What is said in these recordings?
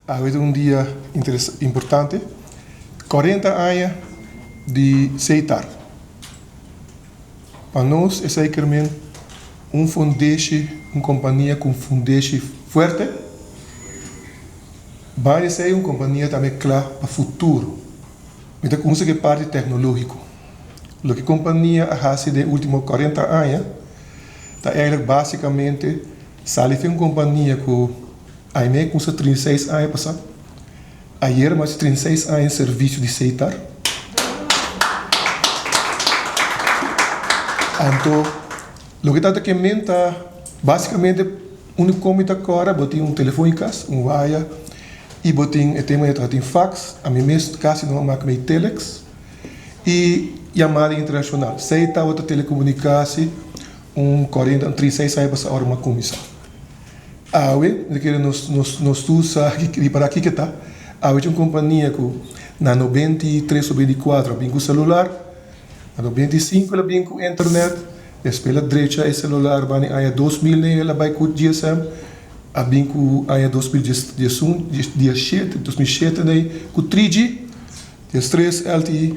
Awe ta un dia importante, 40 aña di Setar. Pa nos esei ker men un fundeshi, un kompania ku un fundeshi fuerte. Banda esei un kompania tambe kla pa futuro. Mi ta kumsa ku e parti teknológiko. Loke kompania a hasi den e último 40 aña ta eigentlik básikamente sali fin un kompania ku Aimee kumsa 36 aña pasá. Ayer mas di 36 aña servisio di Setar. Anto loke ta ta ke men ta básikamente unda ku mi ta kòrda bo tin un telefon i kas, un waya i bo tin e tema ta tin fax, ami mes kasi no a mak mei telex i yamada internashonal. Setar tabata telekomunikasi un 40 un 36 aña pasá ora mi a kuminsá. Awe, mi ta kere nos nos nos tur sa ripará kiko ta. Awe tin un kompania ku na 93 o 94 a bin ku selular, na 95 el a bin ku internet, despues el a drecha e selular bani aña 2000 el a bai ku GSM, a bin ku aña 2011, 17, 2007 nei ku 3G, 13 LTE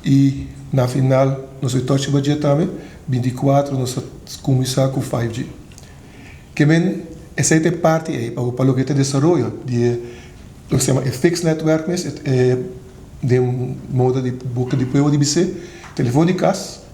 i na final nos a touch riba dje tambe, 24 nos a kuminsá ku 5G. Ke men esei ta e parti ei pa pa loke ta desaroyo di e loke se yama e fixed netwerk mes e den moda di boka di pueblo di bis'é telefon di kas.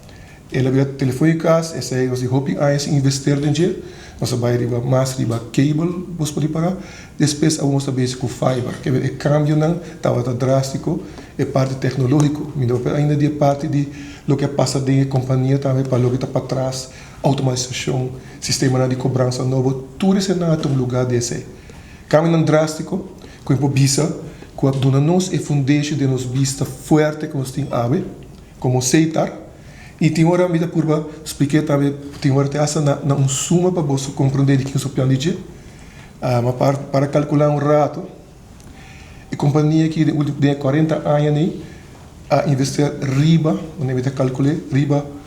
El a bira telefon di kas esei nos di hopi aña sin invester den dje nos a bai riba mas riba cable bos por ripara despues awor nos ta besi ku fiber ke men e kambionan tabata drastiko e parti teknologiko mi no papia ainda di e parti di loke a pasa den e kompania tambe pa loke ta patras. Automatisashon, sistemanan di kobransa nobo, tur eseinan a tuma lugá di esei. Kambionan drástiko ku e por bisa ku a duna nos e fundeshi den nos bista fuerte ku nos tin awe komo Setar. I tin ora mi ta purba splik'é tambe, tin ora te asta na na un suma pa boso komprondé di kin so pian di dje. Ma para kalkulá un rato, e kompania aki den ultimo den e 40 aña nei a investí riba, manera mi ta kalkul'é, riba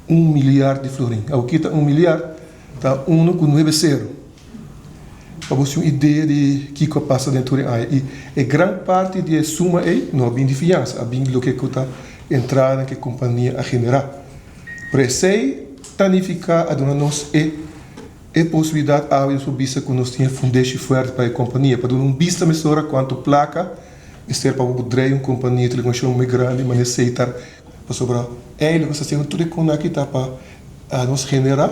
Un miliard di florin. Awor kita un miliard ta uno ku nuebe sero. Pa bo tin un idea di kiko a pasa den tur e aña. I e gran parti di e suma ei no a bin di fiansa, a bin di loke ku ta entrada ku e kompania a generá. Pero esei ta nifiká a duna nos e e posibilidat awe nos por bisa ku nos tin e fundeshi fuerte pa e kompania, pa duna un bista mesora kuantu plaka mester pa bo por drei un kompania di telekomunikashon muy grandi manera Setar. Pasobra ei loke nos ta hasiendo tur e kosnan aki ta pa nos generá,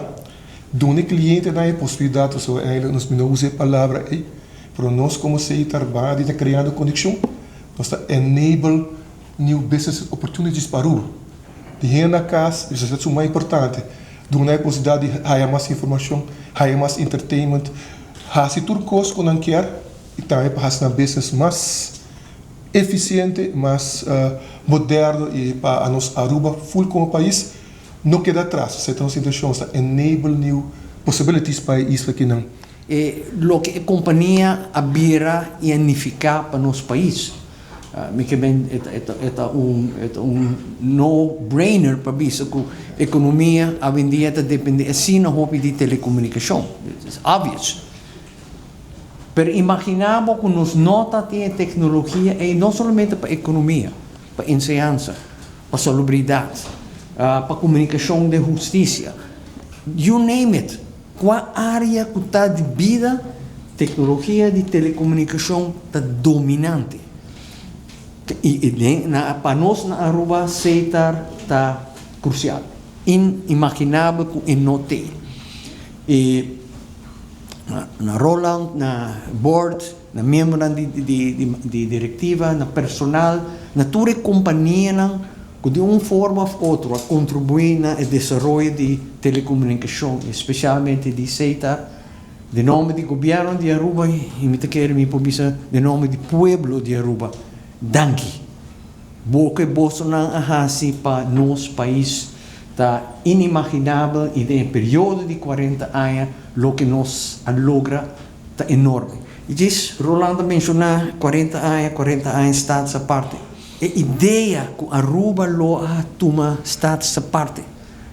duna e klientenan e posibilidat, pasobra ei nos no usa e palabra ei, pero nos komo Setar Badi ta kreando konekshon, nos ta enable new business opportunities pa Aruba. Di hende na kas, esei ta suma importante, duna e posibilidat di haya mas informashon, haya mas entertainment, hasi tur kos ku nan kier i tambe pa hasi nan business mas. Eficiente, mas moderno y pa anos Aruba full como pais no keda atras. Esey ta nos intencion, ta enable new possibilities pa e isla kinan. E loke e compania a bira y a nifica pa nos pais. Mi ke men e ta un e ta un no brainer pa bisa cu economia awendia ta depende asina hopi di telecomunicacion. It's obvious. Pero imaginá bo ku nos no ta tin e teknologia ei no solamente pa ekonomia, pa enseñansa, pa salubridat, pa komunikashon den hustisia, you name it, kua área ku ta di bida teknologia di telekomunikashon ta dominante. I den na pa nos na Aruba Setar ta krusial, inimaginabel ku e no t'ei. E. Na Roland, na board, na miembronan di directiva, na personal, na tur e companianan cu di un forma of otro a contribui na e desaroyo di telecomunicacion, especialmente di Setar, den nomber di gobierno di Aruba y mi ta kere mi por bisa den nomber di pueblo di Aruba, danki. Bo ke bosonan a haci pa nos pais Ta inimaginabel y den e periodo di 40 aña loke nos a logra ta enorme. Y djis Rolando a menciona 40 aña, 40 aña Status Aparte. E idea cu Aruba lo a tuma Status Aparte,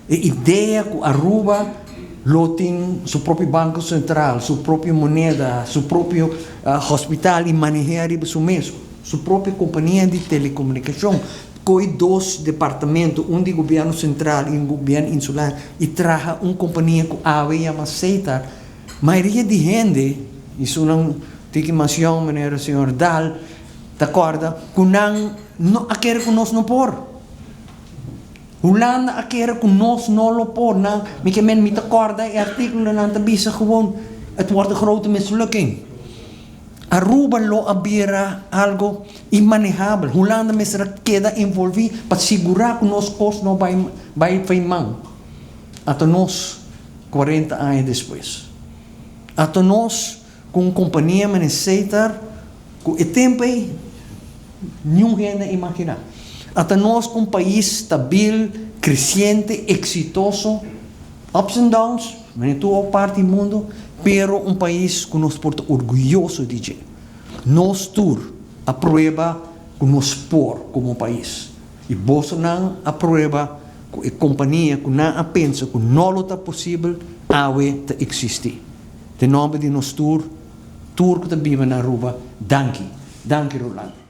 e idea cu Aruba. lo tin su propio banco central, su propio moneda, su propio hospital y maneha riba su mes, su propio compania di telecomunicacion, coy dos departamento, un di gobierno central y un gobierno insular y traha un compania cu awe yama Setar. Mayoria di hende, y esunnan tiki mas yong manera señor Daal ta corda, cu nan no a kere cu nos no por. Hulanda a kere cu nos no lo por. Nan, mi ke men, mi ta corda e articulo, nan ta bisa gewoon, het wordt een grote mislukking. Aruba lo a bira algo inmanehabel. Hulanda mester a keda envolvi pa sigura cu nos cos no bay bay fey man. Ata nos 40 aña despues. Ata nos cu un compania manera Setar cu e tempo ey niun hende a imagina. Ata nos cu un pais stabil, creciente, exitoso, ups and downs, manera tur parti di mundo, pero un pais cu nos por ta orguyoso di dje. Nos tur a prueba cu nos por como pais. Y bosonan a prueba cu e compania cu nan a pensa cu no lo ta posibel, awe ta existi. Den nomber di nos tur, tur cu ta biba na Aruba, danki. Danki, Rolando.